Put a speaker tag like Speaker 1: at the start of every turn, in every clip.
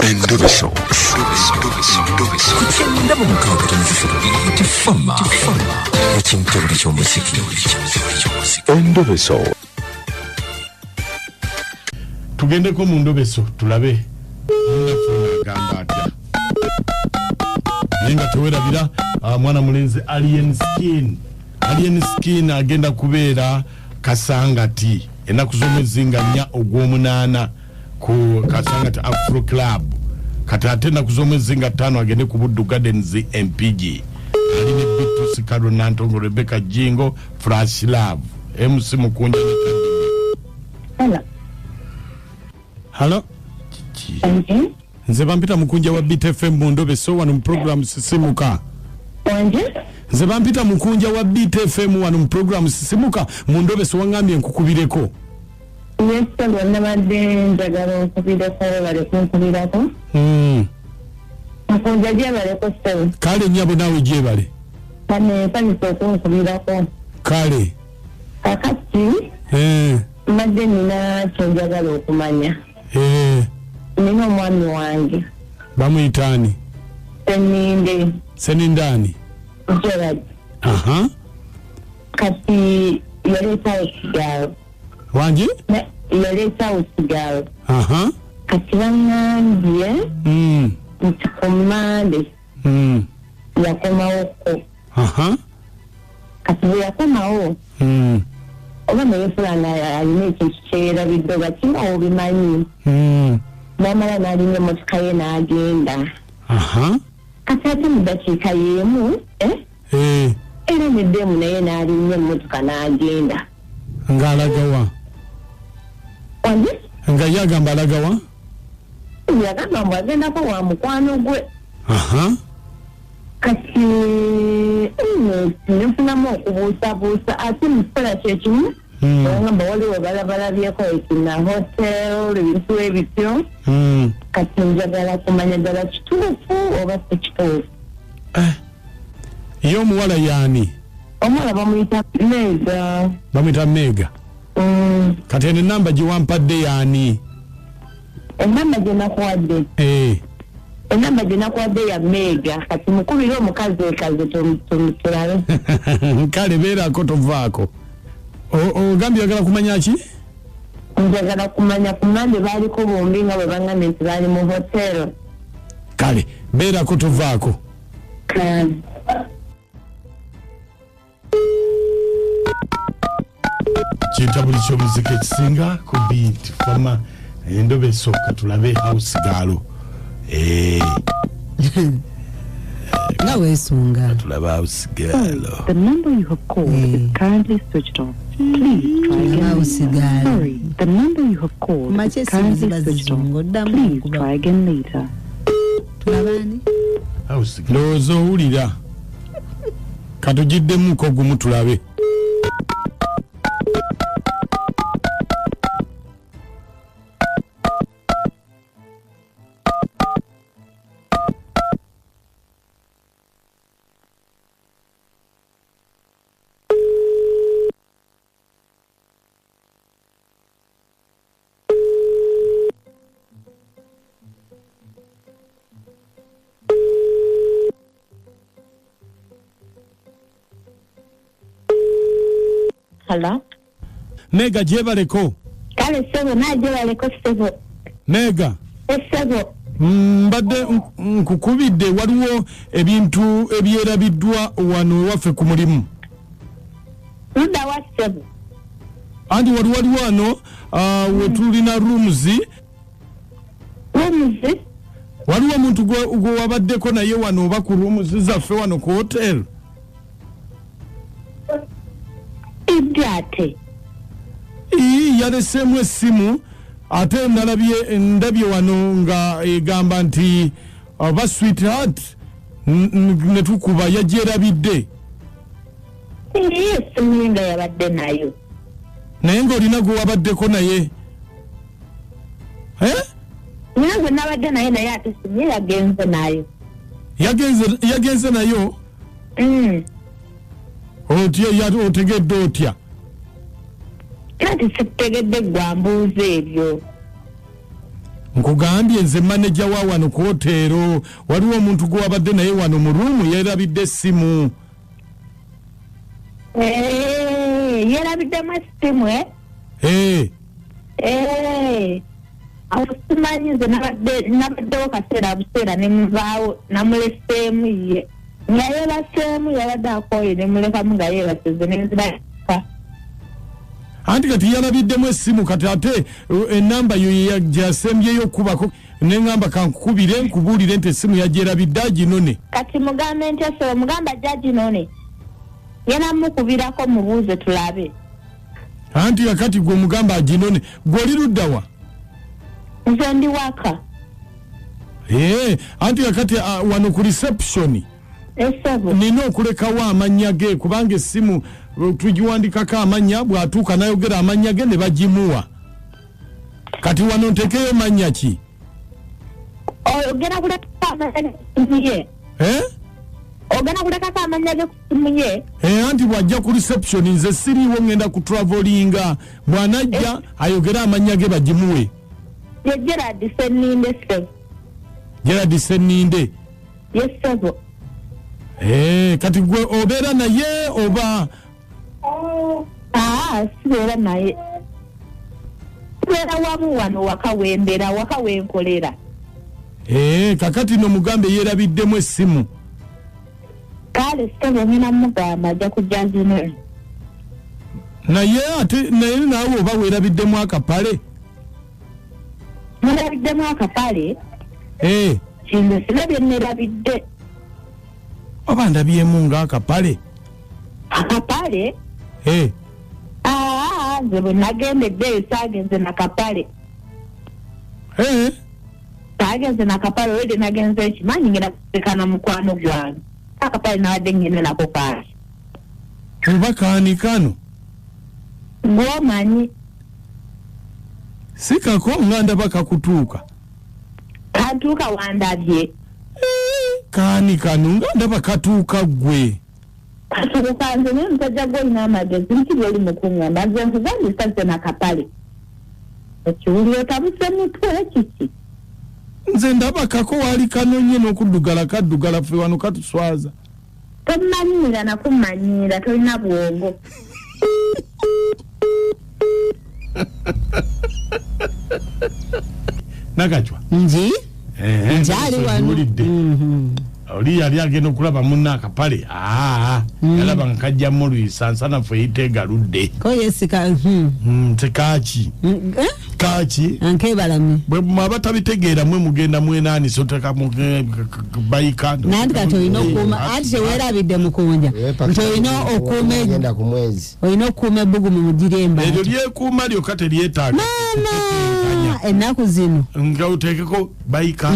Speaker 1: Endobeso.
Speaker 2: Ku 96 Fama ekintebuli ky'omuziki.
Speaker 1: Endobeso.
Speaker 3: Tugendeko mu ndobeso tulabe munnaffe agamba atya. Naye nga tewerabira, mwana mulenzi Alien Skin, Alien Skin agenda kubeera Kasangati ennaku z'omwezi nga 4 ogw'omunaana ku Kasangati Afro Club. Kati ate ennaku z'omwezi nga 5 agende ku Buddu Gardens Mpigi. Ali ne Bitu Sikalo Nantongo, Rebecca Jingo, Flash Love, MC Mukunja ne
Speaker 4: Hello.
Speaker 3: Hello. Nze bampita Mukunja wa Beat FM mu Ndobeso wano mu program Sisimuka.
Speaker 4: Wanje?
Speaker 3: Nze bampita Mukunja wa Beat FM wano mu program Sisimuka mu Ndobeso, wangambye nkukubireko.
Speaker 4: Yes, sir, nabadde njagala onkubireko, bale kunkubirako. Mukunja gyebaleko ssebo.
Speaker 3: Kale nnyabo naawe gyebale.
Speaker 4: Kane nsanyusa okunkubirako.
Speaker 3: Kale.
Speaker 4: Kakati mbadde nina kye njagala okumanya. Nina omwami wange.
Speaker 3: Bamuyita ani?
Speaker 4: Seninde.
Speaker 3: Seninde ani?
Speaker 4: Gerard. Kati yaleetawo kigaalo.
Speaker 3: Wangi?
Speaker 4: Yaleetawo kigaalo. Kati baŋŋambye nti ku Mmande yakomawoko. Kati bwe yakomawo oba naye fulana alina ekintu kyeyerabidde oba kinga obimanyi. N'amala n'alinnya emmotoka ye n'agenda. Kati ate mu ddakiika y'emu era neddemu naye n'alinnya emmotoka n'agenda.
Speaker 3: Ng'alagawa?
Speaker 4: Wangi?
Speaker 3: Nga ye agamba alagawa?
Speaker 4: Yagamba mbu agendako wa mukwano gwe. Kati nenfunamu okubuusabuusa ate mu kiseera kye kimu ngamba waliwo balabalabyeko ekina hotel ebintu ebityo. Kati njagala kumanya ddala kituufu oba si kituufu.
Speaker 3: Ye omuwala y'ani?
Speaker 4: Omuwala bamuyita Mega.
Speaker 3: Bamuyita Mega. Kati eno enamba gye wampadde y'ani?
Speaker 4: Enamba gye nakuwadde. Enamba gye nakuwadde ya Mega. Kati mukubire omukazi ekaze tulabe.
Speaker 3: Kale beerako tovaako. Ogambye oyagala kumanya ki?
Speaker 4: Njagala kumanya ku Mmande baaliko bombi nga bwe baŋŋambye nti baali mu hotel.
Speaker 3: Kale beerako tovaako.
Speaker 4: Kale.
Speaker 3: Kintabuli ky'omuziki ekisinga ku Beat Fama Endobeso. Katulabe house girl.
Speaker 5: Nga weesunga.
Speaker 3: Katulabe house girl.
Speaker 6: The number you have called is currently switched off. Please try again
Speaker 5: House
Speaker 6: later.
Speaker 5: girl.
Speaker 6: Sorry, the number you have called
Speaker 5: Makye
Speaker 6: is
Speaker 5: esimu
Speaker 6: currently
Speaker 5: ziba
Speaker 6: switched off.
Speaker 5: zizunga, oddamu
Speaker 6: Please
Speaker 5: okuba.
Speaker 6: try again later.
Speaker 5: Tulaba ani?
Speaker 3: House girl. Ndowooza owulira. Katugiddemuko gumu tulabe.
Speaker 4: Hello?
Speaker 3: Mega gyebaleko.
Speaker 4: Kale ssebo, naa gyebaleko ssebo.
Speaker 3: Mega.
Speaker 4: Ssebo.
Speaker 3: Mbadde nkukubidde, waliwo ebintu ebyerabiddwa wano ewaffe ku mulimu.
Speaker 4: Ludda wa ssebo?
Speaker 3: Anti wali wano we tulina rooms.
Speaker 4: Rooms?
Speaker 3: Waliwo omuntu gwe wabaddeko naye wano oba ku rooms zaffe wano ku hotel.
Speaker 4: Ibyo ate?
Speaker 3: Ii, yaleseemu essimu ate ndabye wano nga egamba nti oba sweetheart ne tukuba yagyerabidde.
Speaker 4: Ii, essimu ye nga yabadde nayo.
Speaker 3: Naye ng'olina gwe wabaddeko naye.
Speaker 4: Nina gwe nabadde naye, naye ate essimu ye yagenze nayo.
Speaker 3: Yagenze nayo? Otya, otegedde otya?
Speaker 4: Kati sikutegedde gwa mbuuza ebyo.
Speaker 3: Nkugambye nze manager wa wano ku hoteero, waliwo omuntu gwe wabadde naye wano mu ruumu yeerabidde essimu.
Speaker 4: Yeerabiddemu essimu Awo simanyi nze nabaddewo kaseera buseera ne muvaawo namuleseemu ye. Nga yeebaseemu yabadde akooye ne mulekamu nga yeebaseze ne nziraka.
Speaker 3: Anti kati yalabiddemu essimu kati ate enamba yo gyasembyeyo okukubako ne ŋŋamba kankukubire nkubuulire nti essimu yagyerabidde aginone.
Speaker 4: Kati mugambe ntya ssebo, mugamba ajja aginone. Ngenda mukubirako mubuuze tulabe.
Speaker 3: Anti kakati gwe mugamba aginone, gwe oli ludda wa?
Speaker 4: Nze ndi waka.
Speaker 3: Anti kakati wano ku reception. Nina okulekawo amannya ge kubanga essimu tugiwandikako amannya, bw'atuuka n'ayogera amannya ge ne bagimuwa. Kati wano ntekeyo mannya ki?
Speaker 4: Ogenda kulekako amannya ge ku ssimu ye. Ogenda kulekako amannya ge ku ssimu ye.
Speaker 3: Anti bw'ajja ku reception nze siriiwo ŋŋenda ku travelinga, bw'anajja ayogere amannya ge bagimuwe.
Speaker 4: Ye Gerard Senninde ssebo.
Speaker 3: Gerard Senninde?
Speaker 4: Ye ssebo.
Speaker 3: Kati gwe obeera naye oba?
Speaker 4: Sibeera naye. Sibeera wamu wano waka wembeera, waka wenkolera.
Speaker 3: Kakati no mugambe yeerabiddemu essimu.
Speaker 4: Kale ssebo ngenda mugamba ajja kujja nzine.
Speaker 3: Naye ate naye naawe oba weerabiddemu akapale?
Speaker 4: Neerabiddemu akapale? Kino sina bye neerabidde.
Speaker 3: Oba ndabyemu ng'akapale?
Speaker 4: Akapale? Nze bwe nagendedde eyo saagenze nakapale. Saagenze nakapale, olwedde nagenze ekimanyi ngenda kusekana mukwano gwange. Akapale nabadde ngenda nako kaaki.
Speaker 3: Oba kaani kano?
Speaker 4: Gw'omanyi.
Speaker 3: Si kako nga ndaba kakutuuka.
Speaker 4: Kantuuka wandabye.
Speaker 3: Kaani kano nga ndaba katuuka ggwe.
Speaker 4: Katuuka nze naye omusajja gw'olina amagezi nti by'oli mu kuŋŋamba nze nkugambye sazze nakapale. Ekiwuliro otabuse mutwe kiki?
Speaker 3: Nze ndaba kako waali kanonye n'okuddugala kaddugala ffe wano katuswaza.
Speaker 4: Tomanyiira nakumanyiira tolina bwongo.
Speaker 3: Nakachwa.
Speaker 5: Nji? Njali wano.
Speaker 3: Oli yali agenda okulaba munne akapale. Yalaba nga kajja mulwisa nsanafu eyita egaludde.
Speaker 5: Ko yesika.
Speaker 3: Tekaaki. Kaaki.
Speaker 5: Ankebalami.
Speaker 3: Bwe mwaba tabitegeera mwe mugenda mwenaanisa oteka bayika.
Speaker 5: Nanti kati olina okuuma anti teweerabidde mukunja. Nti olina okuuma
Speaker 7: genda ku mwezi.
Speaker 5: Olina okuuma ebbugumu mugire embaata.
Speaker 3: Eryo lyekuuma lyokka teryetaaga.
Speaker 5: Maama ennaku zino.
Speaker 3: Nga oteekeko bayika.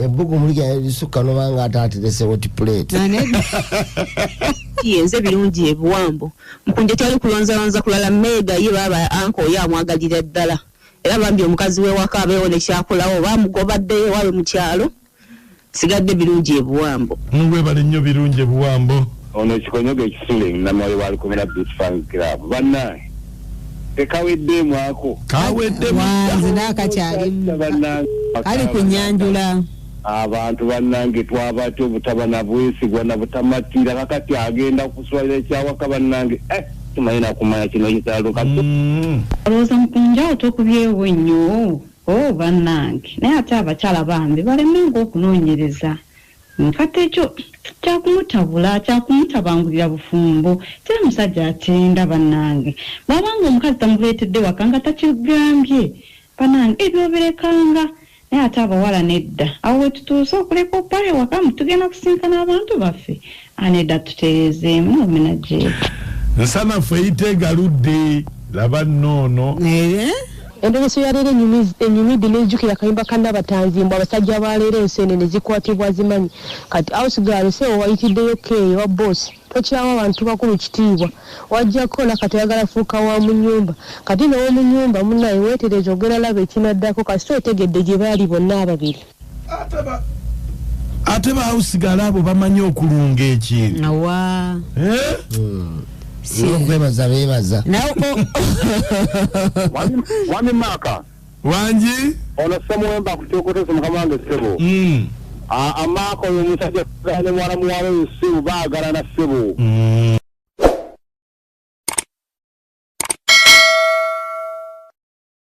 Speaker 7: Ebbugumu ligenda lisukka n'obanga ate aterese hot plate.
Speaker 8: Yenze birungi ebuwambo. Mukunja tewali kulonzalonza kulala mmeega ye baaba anko oyo amwagalira ddala. Era bambi omukazi we waka abeewo ne kyakolawo bamugobaddeyo ewaabwe mu kyalo. Sigadde birungi ebuwambo.
Speaker 3: Mwebale nnyo birungi ebuwambo.
Speaker 9: Ono ekikonyogo ekisule namwoyo wa Lukomera Beach Fan Club. Bannange tekaweddemu ako.
Speaker 3: Kaweddemu.
Speaker 5: Nze n'akakyalimu. Kali ku nnyanjula.
Speaker 9: Abantu bannange twabatya obutaba na bwesigwa na butamatira kakati agenda kuswalira ekyawaka bannange tumanyi nakumanya kino kikyalo kati.
Speaker 6: Olowooza mukunja otokubyewo nnyo bannange naye ate abakyala bambi balemenga okunoonyereza. Kati ekyo kyakumutabula kyakumutabangulira bufumbo tera musajja atenda bannange bw'abanga omukazi tamuleetedde waka nga takigambye bannange ebyo birekanga. Naye ate abawala nedda awo we tutuuse okuleka opale waka tugenda kusinkana abantu baffe anedda tutereezeemu omenajeeru.
Speaker 3: Nsanafu eyita egaludde laba nnoono.
Speaker 10: Endegeso ya leero enyumidde n'ejjukira akayimba ka Nabatanzi mbu abasajja ba leero enseenene zikwatibwa zimanyi. Kati awusigala ssebo wayitiddeyo keeyo wa bboosi tokyawa abantu bakulu kitiibwa wajja kukola kati oyagala fuuka wa mu nnyumba kati n'ow'omu nnyumba munnaye weetereze ogenda laba ekinaddako kasita otegedde gye baali bonna ababiri.
Speaker 3: Ate baawusigala abo bamanyi okulunga ekintu.
Speaker 5: Awa.
Speaker 7: Okwebaza beebaza.
Speaker 9: Mwami Maka.
Speaker 3: Wangi?
Speaker 9: Ono Ssemuwemba akutyokotese mukama wange ssebo. Amaako oyo omusajja ne muwala muwala oyo ssebo baagalana ssebo.